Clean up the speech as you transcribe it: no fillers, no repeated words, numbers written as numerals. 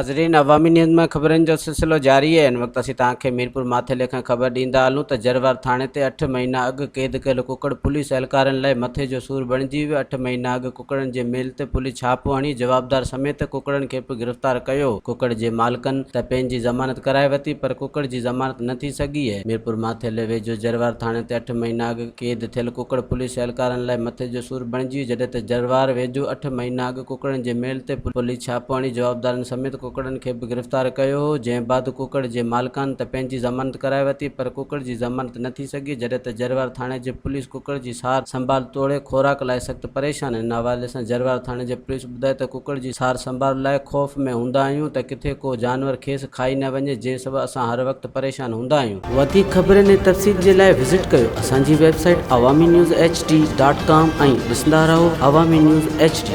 ناظرين عوامي نيوز مان خبرن جو سلسلو جاري آهي هن وقت اسين توهان کي ميرپور ماٿيلي کان خبر ڏيندا هلون ته جروار ٿاڻي تي اٺ مهينا اڳ قيد ڪيل ڪڪڙ پوليس اهلڪارن لاء مٿي جو سور بڻجي ويو اٺ مهينا اڳ ڪڪڙن جي ميل تي پوليس ڇاپو هڻي جوابدار سميت ڪڪڙن کي به گرفتار ڪيو ڪڪڙ جي مالڪن ته پنهنجي ضمانت ڪرائي ورتي پر ڪڪڙ جي ضمانت نه ٿي سگهي آهي ميرپور ماٿيلي ويجهو جروار ٿاڻي تي اٺ مهينا اڳ قيد ٿيل ڪڪڙ پوليس اهلڪارن لاء مٿي جو سور بڻجي ويو جڏهن ته جروار ويجهو اٺ مهينا اڳ ڪڪڙن جي ميل تي پوليس ڇاپو هڻي جوابدارن سميت ڪڪڙن کي به گرفتار ڪيو هو، جنهن بعد ڪڪڙ جي مالڪان ته پنهنجي ضمانت ڪرائي ورتي پر ڪڪڙ جي ضمانت نه ٿي سگهي، جڏهن ته جروار ٿاڻي جي پوليس ڪڪڙ جي سار سنڀال توڙي خوراڪ لاء سخت پريشان آهن. ان حوالي سان جروار ٿاڻي جي پوليس ٻڌايو ته ڪڪڙ جي سار سنڀال لاء خوف ۾ هوندا آهيون ته ڪٿي ڪو جانور کيس کائي نه وڃي، جنهن سبب اسان هر وقت پريشان هوندا آهيون. وڌيڪ خبرن ۽ تفصيل جي لاء وزٽ ڪيو اسان جي website Awami news H D dot com ۽ ڏسندا رهو عوامي نيوز ايڇ ڊي.